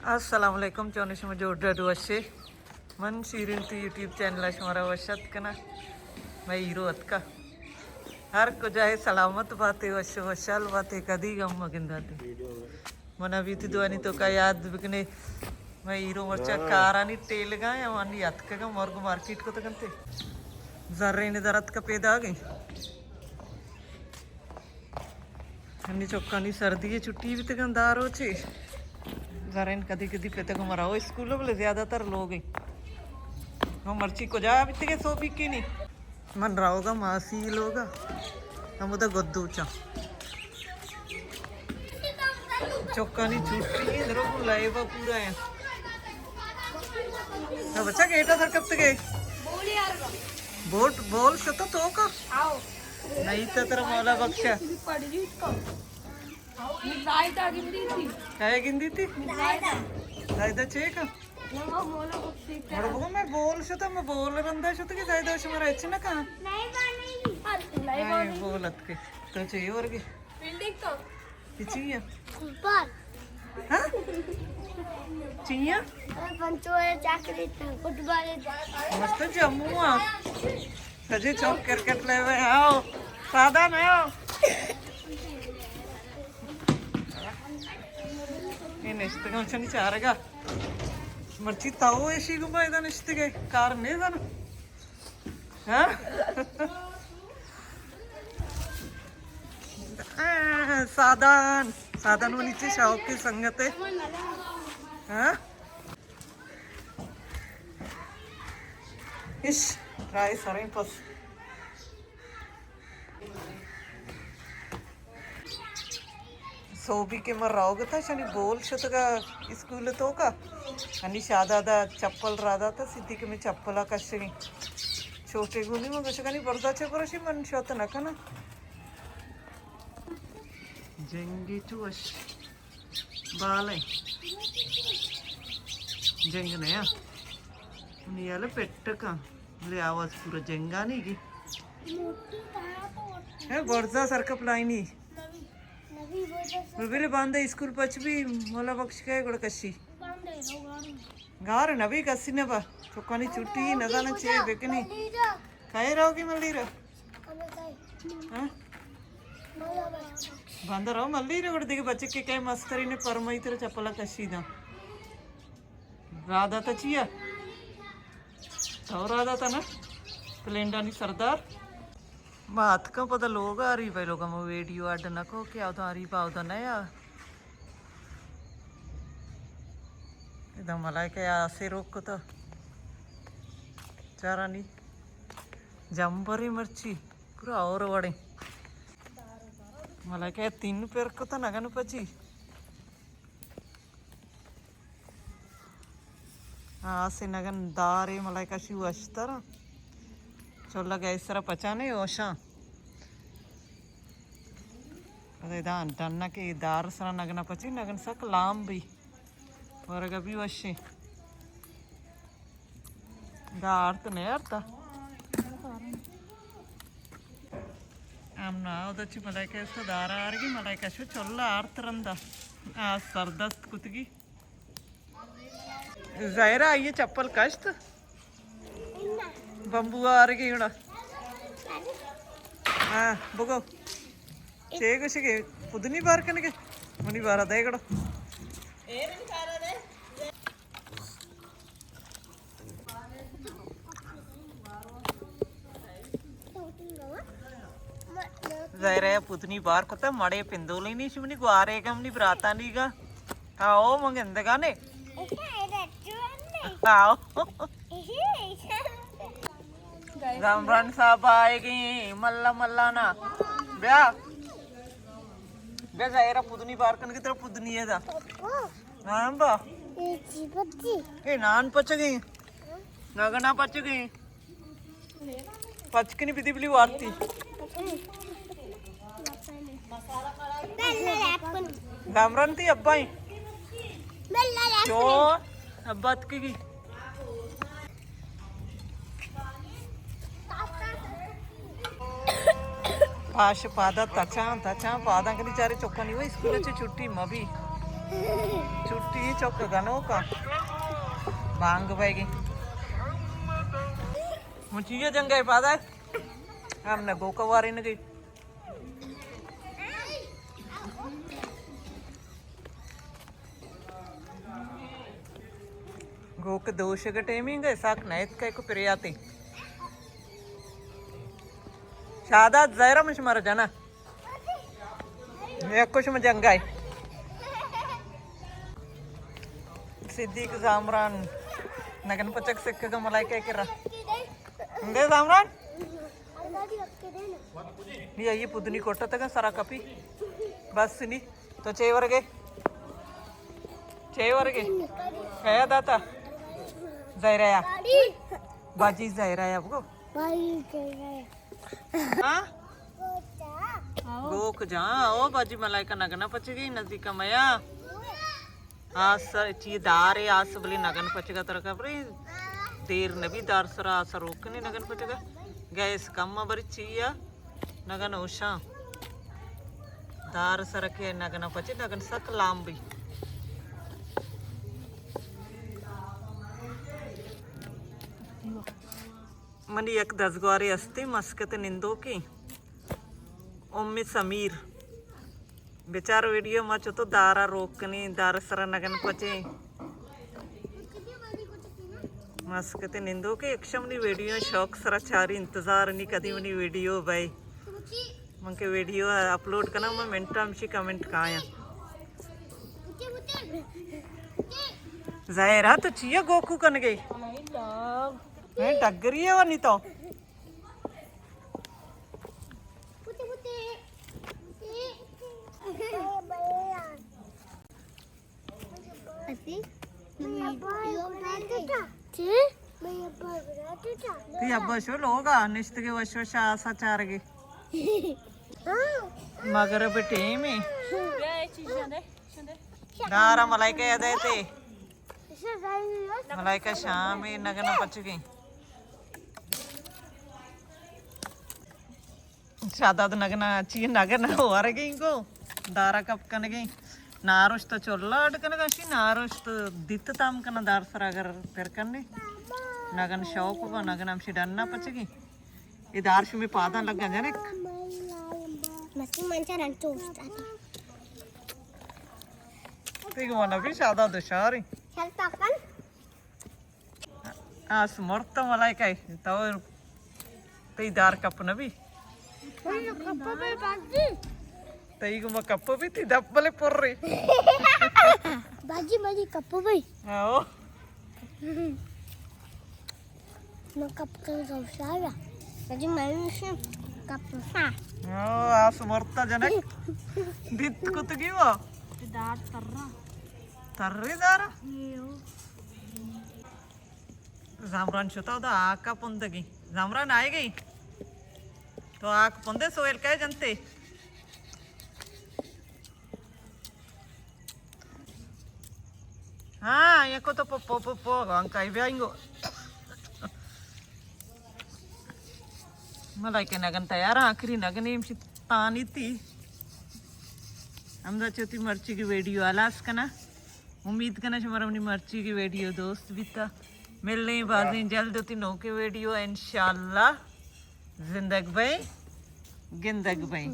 السلام علیکم، چون شما؟ جوڑ ڈڈ وشے؟ من شیرین تی یوٹیوب چینل ءَ شمارا وش اتک کناں۔ مئے ہیرو اتکا۔ ہر کجا ہے سلامت باتے، وش وشال باتے، کدی غم مگنداتے۔ من ابھی تی دوانی تو کا یاد بکنے۔ مئے ہیرو مرچا کارانی ٹیلگا یا وانی اتکگا، مرگ مارکیٹ کو تکنتے۔ زرین در اتکا پیدا گئی۔ انی چکانی سردی ءِ چھٹی بیتگاں، داروچے۔ زرین کدی کدی پتگ مرا او اسکول، بلے زیادہ تر لوگ ایں۔ ہم مرچی کجا بیتگے سوبی کینی؟ من راوگا ماسی لوگا۔ ہمودا گدوچاں۔ چکانی چھٹی ایں، درو گوں لائبا پورا ایں۔ ہاں بچہ، گیٹا سر کپتگے۔ بوٹ بول شتا تو کا؟ آؤ۔ نہیں تو ترا مولا بخشا۔ زائدہ گندی تھی۔ کئے گندی تھی؟ زائدہ۔ زائدہ چے کا؟ بڑو بگو میں بول شتا، میں بول رندا شتا کہ زائدہ شمارا اچ نہ کا۔ نہیں بول اتکے۔ تو چے ورگے؟ فیلڈنگ تو۔ چی ہے؟ فٹبال۔ ہاں؟ چی ہے؟ پنچو ہے، چاکلیٹ ہے، فٹبال ہے۔ مست جموں آ۔ سجے چوک کرکٹ لے وے آؤ۔ سادہ نہ آؤ۔ یہ نشتگاں چنی چارگا۔ مرچی تاو ایشی گما ادا نشتگے۔ کار نہیں زن۔ ہاں؟ آہ، سادان، سادان منی چے شوقی سنگت ہے۔ ہاں؟ اش، رائے سریں پس۔ سوبی کہ من روگ اتاں، شنی بول شتگا اسکول توکا۔ انی شادادا چپل را داتا، سدی کہ میں چپلا کشگیں۔ چھوٹے گونی من گشگانی برزا چہ برشی من شوت نہ کناں۔ جنگی چوش بالے۔ جنگ نیا۔ منی یلہ پٹکاں۔ بلے آواز پورا جنگانی گی۔ ہے برزا سرکپ لائنی۔ بلے باندہ اسکول پچ بھی مولا بخش کئے گڑا کشی۔ گار نبی کسی نبا۔ چکانی چھٹی نزانہ چے بکنی۔ کئے روگی ملیرا؟ ہاں؟ باندہ رو ملیرا گڑا دیگہ بچک کہ کئے مستری نے پرمائی ترا چپلا کشی داں۔ را داتا چیا؟ تو را داتا نا؟ پلینڈانی سردار۔ ما اتکاں پدا لوگ آری بھائی لوگا ما ویڈیو اڈ نکو کہ آدھا آری پا آدھا نیا۔ ادا ملائکہ آسے روک کتا۔ چارانی جمبرے مرچی پورا اور وڑیں۔ ملائکہ تین پر کتا نگن پچی۔ آسے نگن دارے ملائکہ شو اشتر۔ چولہ گیس سرا پچانے اوشاں۔ ادا ڈنّا کہ دار سرا نگنا پچی، نگن سک لام بی۔ ورگا بی وشیں۔ دا آرت نہ آرتا۔ ہم نا، او دا چی ملائکہ است دارا آرگی، ملائکہ شو چولہ آرت رندا۔ آ سردست کتگی۔ زہرا آئیے چپل کشت۔ بمبو آرگی گڑا۔ ہاں، بگو۔ چے گوشگے؟ پدنی بار کنگے؟ منی بارا دے گڑا۔ زہرا پوتنی بار کتا، مڑے پندولینی شمنی گوارے گا، منی براتانی گا۔ آؤ، من گندگا نے۔ آؤ۔ زامران صاحب آئے گی، ملا ملا نا۔ بیا۔ بیا زہرا پوتنی بار کن کی طرف پوتنی ہے دا۔ ہاں با۔ اے چی پچی؟ اے نان پچ گئی۔ نگنا پچ گئی۔ پچ کنی بدی بلی وارتی۔ زامران تی ابا ہی۔ چو ابا اتکی گی۔ پاش پادا تچاں، تچاں پاداں کنی چارے چکانی وہ اسکول چے چھٹی مبی۔ چھٹی چک گنوکا بانگ بیگی۔ مچیو جنگے پادا۔ ہم نہ گوکا وارینگی۔ گوک دوشگ ٹیمنگ ءَ ساک نیت کئے کو پریاتی۔ شاداد زہرا مش مر جنا۔ یک کش میں جنگائے۔ صدیق زامران نگن پچک سکگ ملائکہ کرا۔ دے زامران۔ نی آئی پدنی کوٹا تک سرا کپی۔ بس نی۔ تو چے ورگے؟ چے ورگے؟ کیا داتا؟ زہرا۔ باجی زہرا بگو۔ ہاں؟ گوک جان، او باجی ملائکہ نگنا پچگی نزدیک میا۔ آس چی دارے آس بلی نگن پچگا ترا کپری۔ دیر نبی دار سرا آس روکنی نگن پچگا۔ گیس کم بری چیا نگن اوشاں۔ دار سرا کے نگن پچی نگن سک لام بی۔ منی یک دزگوارے ہستی مسکت نندوکی۔ امی سمیر۔ بچار ویڈیو ما چتو دارا روک کنی، دار سرا نگن پچیں۔ مسکت نندوکی اکشم نی ویڈیو شوق سرا چاری انتظار نی کدی منی ویڈیو بھائی۔ من کے ویڈیو اپلوڈ کنا من منٹا ہمشی کمنٹ کایاں۔ زہرا تو چیا گوکو کن گئی؟ میں ڈگری ہے ونی تو۔ تی ابا شو لوگا نشتگے وش وش آسا چارگے۔ مغرب ٹیم ہے۔ دارا ملائکہ یاد ہے تے۔ ملائکہ شام نگنا پچ گئی۔ شاداد نگنا چی نگنا ورگیں گو دارا کپ کنگیں۔ ناروش تو چلا اڈ کنگا شی ناروش تو دیت تام کنا دار سرا اگر پر کنے۔ نگن شوق با نگن ہمشی ڈنا پچگی۔ اے دار شمی پاداں لگا جنک۔ مسی منچا رنچو استاد۔ تیگ وانا بھی شاداد شاری۔ چل تاکن۔ آس مرت ملائکہ تو تئی دار کپ نہ بی۔ تئی گما کپ بی تی دپ بلے پر ری۔ باجی منی کپ بی۔ آؤ۔ من کپ کن سوشارا۔ باجی منی کپ سا۔ آؤ، آس مرتا جنک۔ دیت کتگی وہ۔ دار ترا۔ تری دار؟ زامران شتا دا آکا پندگی۔ زامران آئے گئی۔ تو آک پندے سویل کئے جنتے؟ ہاں، یکو تو پو، پو، پو، پو، انکائی بیائیں گو۔ ملائکہ نگن تیار، آخری نگن ہمشی تانی تی۔ ہمدا چوتی مرچی کی ویڈیو آلاس کنا۔ امید کنا شمارا منی مرچی کی ویڈیو دوست بیتا۔ ملیں بازیں جلد ہوتی نوکے ویڈیو انشاءاللہ۔ زندگ بئے، گندگ بئے۔